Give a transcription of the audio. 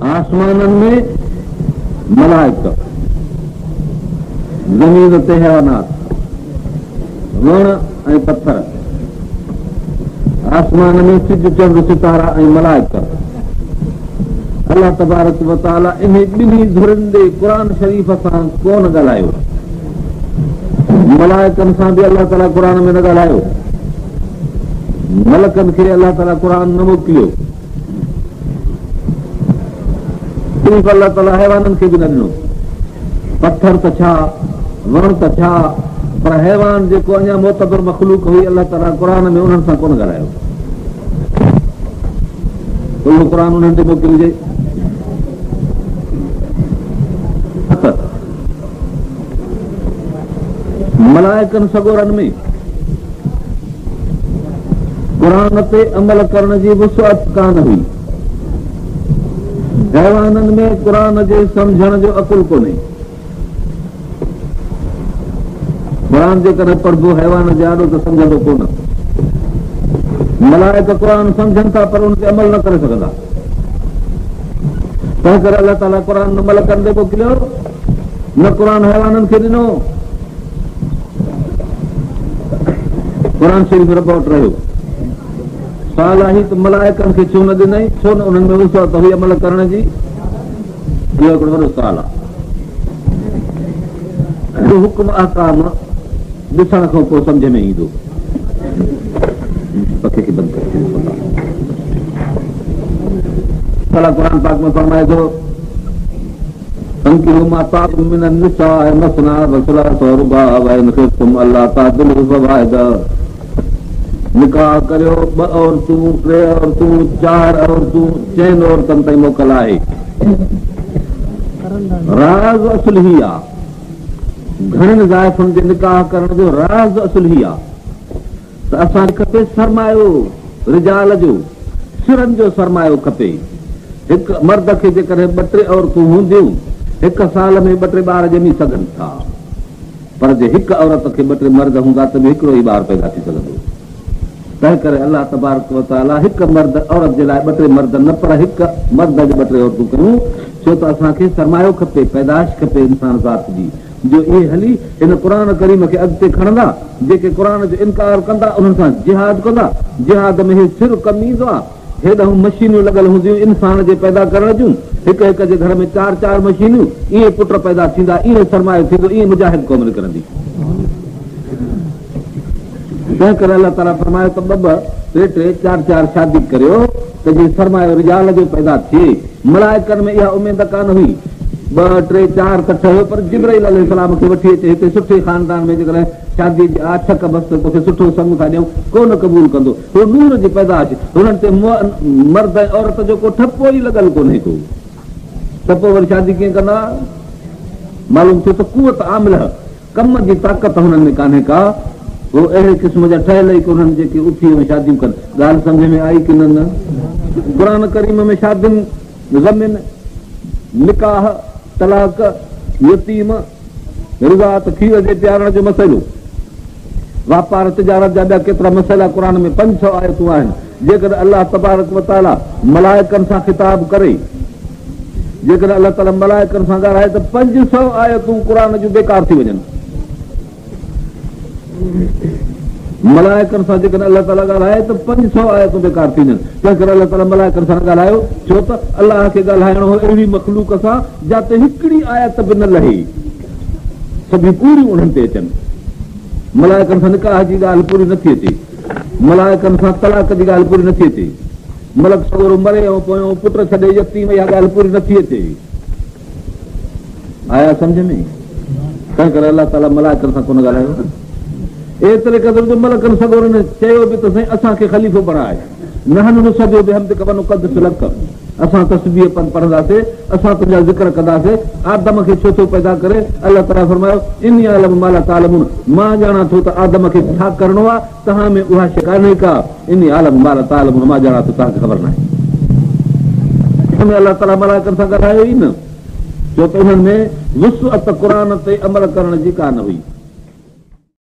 آسمانن ۾ ملائڪ، زمين تي حيوانات، وڻ ۽ پٿر، آسمان ۾ سج، چنڊ، ستارا ۽ ملائڪ. الله تبارڪ وتعاليٰ انهي ٻنهي ڌرين ڏي قرآن شريف سان ڪونه ڳالهايو. ملائڪن سان به الله تعاليٰ قرآن ۾ نه ڳالهايو. ملڪن کي الله تعاليٰ قرآن نه موڪليو. شريف الله تعاليٰ حيوانن کي به نه ڏنو. پٿر ته ڇا، وڻ ته ڇا، پر حيوان جيڪو اڃا معتبر مخلوق هئي الله تعاليٰ قرآن ۾ انهن سان ڪونه ڳالهايو. اهو قرآن انهن تي موڪلجي. ملائڪن سڳورن ۾ قرآن تي عمل ڪرڻ جي وسعت ڪانه هئي. حيوانن ۾ قرآن جي سمجهڻ جو عقل ڪونهي. قرآن جيڪڏهن پڙهبو حيوان جي آڏو ته سمجهندو ڪونه. ملائڪ قرآن سمجهن ٿا پر ان تي عمل نه ڪري سگهندا. تنهن ڪري الله تعاليٰ قرآن نه ملڪن ڏي موڪليو نه قرآن حيوانن کي ڏنو. قرآن شريف رب وٽ رهيو. سوال آهي ته ملائڪن کي ڇو نه ڏنائين؟ ڇو نه انهن ۾ وسعت هئي عمل ڪرڻ جي؟ اهو هڪڙو وڏو سوال آهي. اهو حڪم احڪام ڏسڻ کان پوء سمجه ۾ ايندو. پکي کي بند ڪري تعاليٰ قرآن پاڪ ۾ فرمائي ٿو فانڪحوا ما طاب من النساء مثنيٰ وثلاث ورباع وان خفتم الا تعدلوا فواحدة نڪاح ڪريو ٻه عورتون ٽي عورتون چار عورتون چئن عورتن تائين موڪل آهي راز اصل هي آ گهڻين زائفن جي نڪاح ڪرڻ جو راز اصل هي آ ته اسان کي کپي سرمايو رجال جو، سرن جو سرمايو کپي. هڪ مرد کي جيڪڏهن ٻه ٽي عورتون هونديون، هڪ سال ۾ ٻه ٽي ٻار ڄمي سگهن ٿا. پر جي هڪ عورت کي ٻه ٽي مرد هوندا ته به هڪڙو ئي ٻار پيدا ٿي سگهندو. تنهنڪري الله تبارڪ وتعاليٰ هڪ مرد عورت جي لاء ٻه ٽي مرد نه پر هڪ مرد جي ٻه ٽي عورتون ڪيون، ڇو ته اسان کي سرمايو کپي، پيدائش کپي انسان ذات جي. جو اهي هلي هن قرآن ڪريم کي اڳتي کڻندا، جيڪي قرآن جو انڪار ڪندا انهن سان جهاد ڪندا، جهاد ۾ هي سر ڪم ايندو آ، هيڏانهن مشينيون لڳل هونديون انسان جي پيدا ڪرڻ جون، هڪ هڪ جي گهر ۾ چار چار مشينيون، ائين پٽ پيدا ٿيندا، ائين سرمايو ٿيندو، ائين مجاهد قوم نڪرندي. تنهن ڪري الله تعاليٰ فرمايو ته ٻه ٻه، ٽي ٽي، چار چار شادي ڪريو ته جيئن سرمايو رجال جو پيدا ٿئي. ملائڪن ۾ اها اميد ڪانه هئي. ٻه، ٽي، چار ته ٺهيو پر جبرائيل عليه السلام کي وٺي اچي هتي سٺي خاندان ۾ جيڪڏهن شادي جي آڇ ڪبس ته توکي سٺو سڱ ٿا ڏيون، ڪو نه قبول ڪندو. هو نور جي پيدائش، هنن تي مرد ۽ عورت جو ڪو ٺپو ئي لڳل ڪونهي ڪو ته پوء وري شادي ڪيئن ڪندا؟ معلوم ٿيو ته قوت عامله ڪم جي طاقت هنن ۾ ڪانهي ڪا، هو اهڙي قسم جا ٺهيل ئي ڪونهن جيڪي اٿي ۽ شاديون ڪن. ڳالهه سمجهه ۾ آئي ڪي نه؟ قرآن ڪريم ۾ شادين، غمين، نڪاح، طلاق، يتيم، رضاعت، کير جي پيارڻ جو مسئلو، واپار تجارت جا ٻيا ڪيترا مسئلا قرآن ۾ 500 آيتون آهن. جيڪڏهن الله تبارڪ وتعاليٰ ملائڪن سان خطاب ڪري، جيڪڏهن الله تعاليٰ ملائڪن سان ڳالهائي ته 500 آيتون قرآن جون بيڪار ٿي وڃن. ملائڪن سان جيڪڏهن الله تعاليٰ ڳالهائي ته 500 آيتون بيڪار ٿي وڃن. تنهن ڪري الله تعاليٰ ملائڪن سان نه ڳالهايو، ڇو ته الله کي ڳالهائڻو هو اهڙي مخلوق سان جاتي هڪڙي آيت به نه لهي، سڀ پوريون انهن تي اچن. ملائڪن سان نڪاح جي ڳالهه پوري نٿي اچي. ملائڪن سان طلاق جي ڳالهه پوري نٿي اچي. ملڪ سڳورو مري ۽ پويون پٽ ڇڏي يتيم اها ڳالهه پوري نٿي اچي. آيا سمجهه ۾؟ تنهن ڪري الله تعاليٰ ملائڪن سان ڪونه ڳالهايو. ايتري قدر جو ملڪن سڳورن چيو به ته سائين اسان کي خليفو بڻاء. نحن نسبح بحمدڪ ونقدس لڪ اسان تسبيح پڙهنداسين، اسان تنهنجا ذڪر ڪنداسين، آدم کي ڇو ٿو پيدا ڪرين؟ الله تعاليٰ فرمايو، اني اعلم ما لا تعلمون مان ڄاڻان ٿو ته آدم کي ڇا ڪرڻو آهي، توهان ۾ اها شيء ڪانهي ڪا، اني اعلم ما لا تعلمون مان ڄاڻان ٿو توهان کي خبر ناهي. ان ۾ الله تعاليٰ ملائڪن سان ڳالهايو ئي نه، ڇو ته انهن ۾ وسعت قرآن تي عمل ڪرڻ جي ڪا نه هئي.